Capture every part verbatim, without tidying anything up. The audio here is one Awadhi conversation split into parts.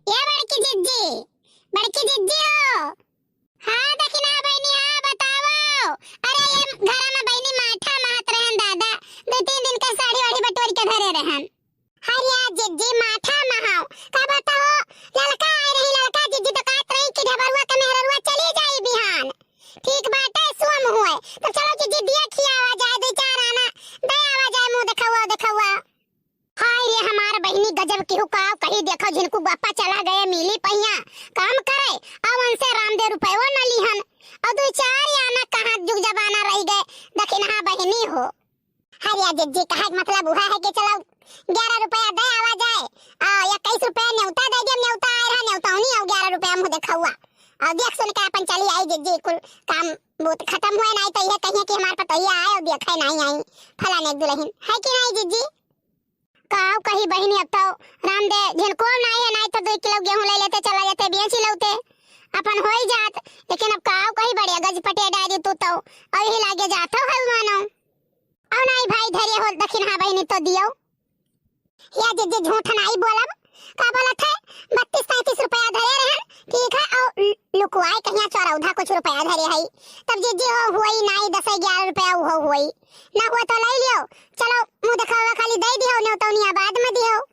ए बड़की जिज्जी, बड़की जिज्जी हो। हाँ दखिनहा बहिनी, हाँ बतावो। अरे ये घरा में बहिनी माठा महत रहन दादा, दुइ तीन दिन के साड़ी वाड़ी बटोर के धरे रहन। हरिया जिज्जी माठा महाव, का बताओ, ललका आए रही, ललका जिज्जी तो कहत रही कि ढबरुआ के मेहररुआ चली जाई बिहान। ठीक बाटे, सोम हुए, तो चलो जिज्जी दिया खियावा जाए, दुइ चार आना दे आवा जाए, मुँह देखउआ देखउआ। हाय रे हमार बहिनी, गजब केहू का कही, देखो झिनकू बापा चला गए मिली पहिया काम करे, अब उनसे रामदेव रुपयो न लिहन, और दुइ चार आना कहाँ जुग जमाना रह गए दखिनहा बहिनी हो। हरिया जिज्जी, कहे के मतलब उहा है कि चलो ग्यारह रुपया दे आवा जाए, आ इक्कीस रुपया नेवता दे दिया, नेवता आए रहा, नेवतौनी और ग्यारह रुपया मुँह देखउआ, और देख सुन के अपन चली आई जिज्जी, कुल काम बूत खत्म हुए, नाहीं तो यह कहिए कि हमार पतोहिया आए और देखे नाहीं आई फलाने के दुलहिन, है कि नाहीं जिज्जी? काव कही बहिनी, अब तो रामदेव झिनकू नाहीं है, नाहीं तो दुइ किलो गेहूँ ले लेते, चला जाते, बेची लौते, अपन होई जात। लेकिन अब काव कही, बड़े गज पटे डारी तू तो, और यही लागे जात हो है मानो। और नाहीं भाई, धरे हो दखिनहा बहिनी तो दियो। या जिज्जी झूठ नाहीं बोलब, का बोलत है? बत्तीस पैंतीस रुपया धरे रहन, ठीक है, और लुकवाए कहिया चौरौधा कुछ रुपया धरे है, तब जिज्जी हो हुई नाहीं, दस ग्यारह रुपया उहो हुई, ना हुआ तो ले लियो, चलो मुँह देखावा खाली दे दियो, नेवतौनिया बाद में दियो।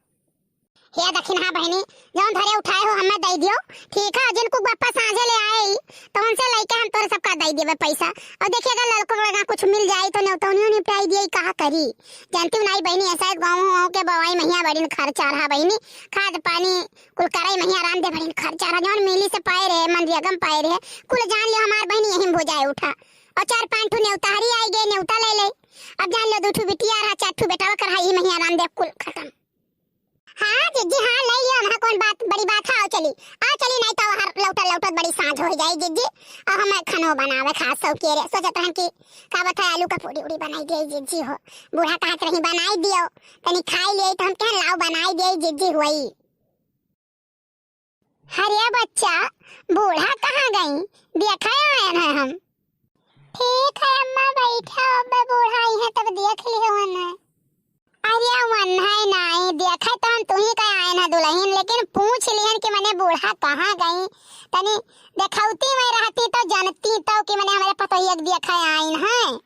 हे दखिनहा बहिनी, जौन धरे उठाए हो हमें दे दियो, ठीक है, जिनकू बापा साँझे ले आए ही, तो उनसे लेके हम तोरे सबका दे देबे पैसा। और देखिए अगर ललको लगा कुछ मिल जाए तो नेवतौनियो निपटाई दिए, कहा करी, जानती हूँ नाहीं बहिनी, ऐसा है गाँव हो के बवाई महिया बड़िन खर्चा रहा बहिनी, खाद पानी कुल कराई महिया रामदेव बड़िन खर्चा रहा, जौन मिली से पाए रहे, मनरेगा में पाए रहे, कुल जान लियो हमार बहिनी यही में भुजाए उठा। और चार पाँच ठू नेवतारी आई गए, नेवता ले ले। अब जान लो दो ठू बिटिया रहा, चार ठू बेटावा कर रहा, यही महिया रामदेव कुल खत्म। हाँ जिज्जी, हाँ ले लियो, वहाँ कौन बात, बड़ी बात है, आओ चली, आओ चली, नाहीं तो वहाँ लौटत लौटत बड़ी साँझ हो जाई जिज्जी। और हमें खानो बनावे खास शौक के रे, सोचत रहन कि का बता आलू का पूड़ी उड़ी बनाई दे जिज्जी हो, बूढ़ा कहत रही बनाई दियो, तनी खाई ले तो हम कहन लाओ बनाई दे जिज्जी हुई। हरिया बच्चा, बूढ़ा कहाँ गई? देखा आयन है हम। ठीक है अम्मा, बैठा, अब बूढ़ा आई है तब देख लियो वन है। अरे वन है नाहीं, देखे तो हम तुही का आयन है दुलहिन, लेकिन पूछ लिहन कि मने बूढ़ा कहाँ गई, तनी देखौती में रहती तो जानती तो कि मने हमरे पतोहिया के देखे आयन है।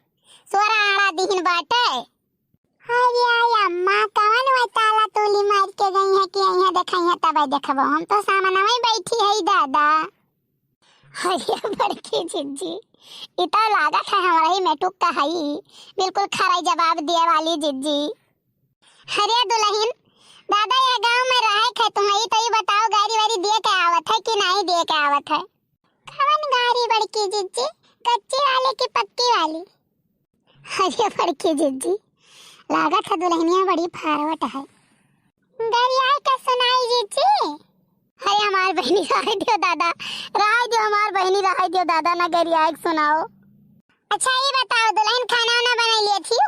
सोरा आड़ा दिहिन बाटे। अरे अम्मा, कवन वै ताला तूली मार के गई है कि अइहें देखइहें तबै देखबो, हम तो सामनवै बैठी है दादा। अरे बड़की जिज्जी, ई तो लागत है हमरही मेटुक का हई, बिल्कुल खराई जवाब दिए वाली जिज्जी। अरे दुलहिन, दादा यह गाँव में रहे खे तुम, ई तो ई बताओ गारी वारी दिए के आवत है कि नाहीं दिए के आवत है? कवन गारी बड़की जिज्जी, कच्ची वाली कि पक्की वाली? अरे बड़की जिज्जी, लागत है दुलहिनिया बड़ी फारवट है। गरियाए का सुनाई जिज्जी? अरे हमार बहिनी रहे दियो दादा, रहे दियो हमार बहिनी, रहे दियो दादा, ना गरियाए के सुनाओ। अच्छा ई बताओ दुलहिन, खाना वाना बनाई लिए थी?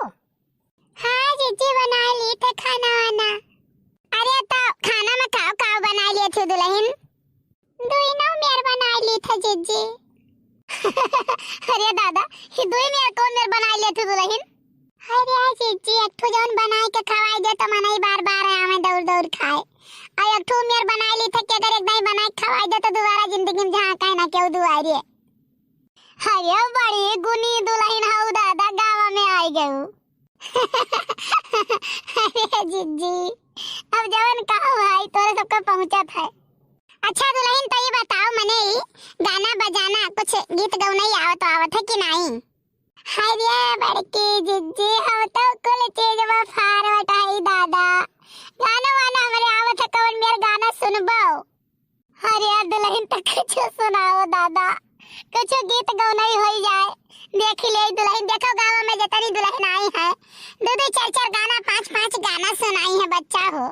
हाँ जिज्जी, बनाए ली थे खाना वाना। अरे तो खाना में काव काव बनाए लिए थे दुलहिन? दुइनो मेर बनाए ली थे जिज्जी। अरे दादा, ये दुई मेर कौन मेर बनाए लिए थे दुलहिन? अरे जिज्जी, एक ठो जौन बनाए के खवाई दे तो मनई बार बार आवे दौड़ दौड़ खाए, और एक ठो मेर बनाए ली थे कि अगर एक दाई बनाए के खवाई दे तो दोबारा जिंदगी में झाँके ना केहू दुआरे। अरे बड़ी गुनी दुलहिन हऊ दादा, गाँव में आई गऊ। अरे जिज्जी, अब जवन कहो भाई, तोरे सबका पहुँचत है। अच्छा दुलहिन, तो ई बताओ मने ई गाना बजाना कुछ गीत गौनई आवत आवत है कि नाहीं? अरे बड़की जिज्जी, हम तो कुल चीज में फारवट हई दादा। गाना वाना हमरे आवत है, कवन मेर गाना सुनबो? अरे यार दुलहिन, तो कुछ सुनाओ दादा, कुछ गीत गौनई होई जाए। देखी ले दुलहिन, देखो गाँव में जितनी दुलहिन आई है, दो दो चार चार गाना, पाँच पाँच गाना सुनाई है बच्चा हो।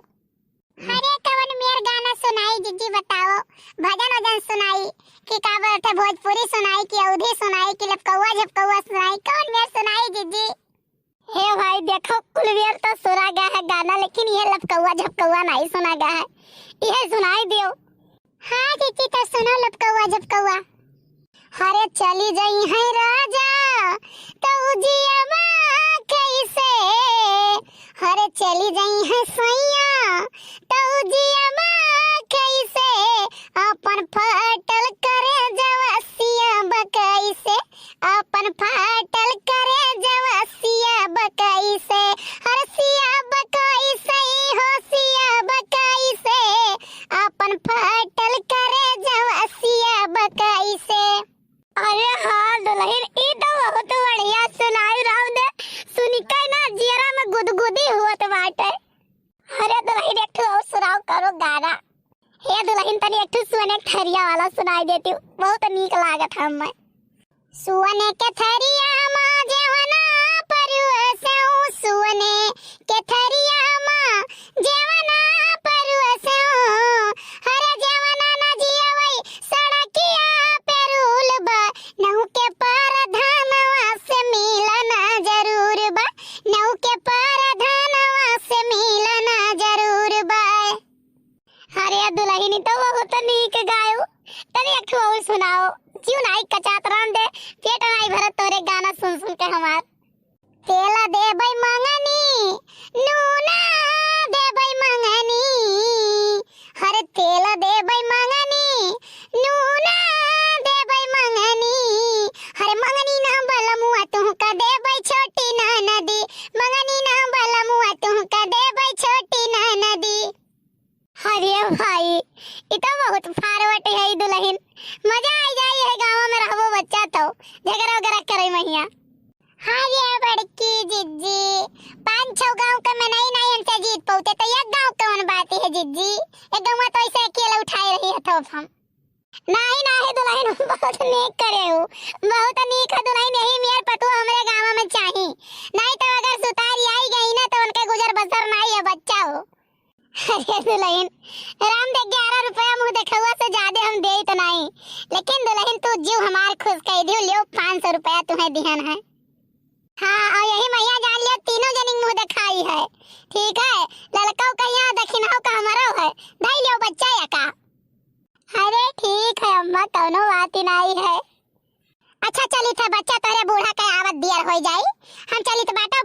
अरे कवन मेर गाना सुनाई जिज्जी बताओ, भजन वजन सुनाई कि का बोलते भोजपुरी सुनाई कि अवधी सुनाई कि लपकौआ झपकौआ सुनाई, कवन मेर सुनाई जिज्जी? हे भाई देखो, कुल बेर तो सुना गया है गाना, लेकिन ये लपकौआ झपकौआ नहीं सुना गया है, यह सुनाई दियो। हाँ जिज्जी, तो सुनो लपकौआ झपकौआ। हरे चली जइहैं राजा तौजिया मा कैसे, हरे चली जइहैं सैया तौजिया मा कैसे, ए दुलहिन, तनी एक ठो सुअने के थरिया वाला सुनाई देतिउ, बहुत नीक लागत है हम्मे। सुअने के थरिया मा जेवना परुसउ, सुअने के थरिया मा जेवना परुसउ, हरे जेवना न जियवई सड़किया पे रूल बा, नहु के परधानवा से मिलना जरूर बा, नहु के परधानवा से मिलना जरूर बा। अरे दुलहिन, ई तो बहुत नीक गायो। तनी एक ठो और सुनाओ। जीव नाई कचात राम दे, पेट नाई भरत तोरे गाना सुन सुन के हमार। तेल देबै मंगनी, नूना देबै मंगनी, हर तेल देबै मंगनी, नूना देबै मंगनी, हर मंगनी ना बलमुआ तुहका देबै छोटी ननदी, मंगनी ना बलमुआ तुहका देबै छोटी ननदी। अरे भाई, ई तो बहुत forward है ई दुलहिन। मजा आई जाई है गाँव में रहबो बच्चा तो, झगड़ा वगैरह करे महिया। हाँ ये बड़की जिज्जी, पाँच छौ गाँव के मनई नाई हमसे जीत पौते, तो एक गाँव कौन बात है जिज्जी? एक गाँव तो ऐसे अकेले उठाए रही है थोप हम। नाही, नाही दुलहिन, बहुत नीक करे हो, बहुत नीक है दुलहिन, यही मेर पतोह हमरे गाँव में चाही, नाही तो अगर सुतारी आई गई ना तो उनके गुजर बसर नाही है बच्चा हो। अरे दुलहिन, राम दे ग्यारह रुपया मुँह देखउआ से जादे हम देइत नाही, लेकिन दुलहिन तू जीव हमार खुश कइ दियो, लियो पाँच सौ रुपया तुम्हें दिहन है। हाँ, और यही महिया जान लियो तीनों जनी मुँह देखाई है, ठीक है? ललकऊ कहिया दखिनऊ का हमरो है, धई लियो बच्चा या का। अरे ठीक है अम्मा, कौनो बात ही नाही है। अच्छा चलित है बच्चा, तोरे बूढ़ा के आवत दियर होइ जाई, हम चलित बाटो,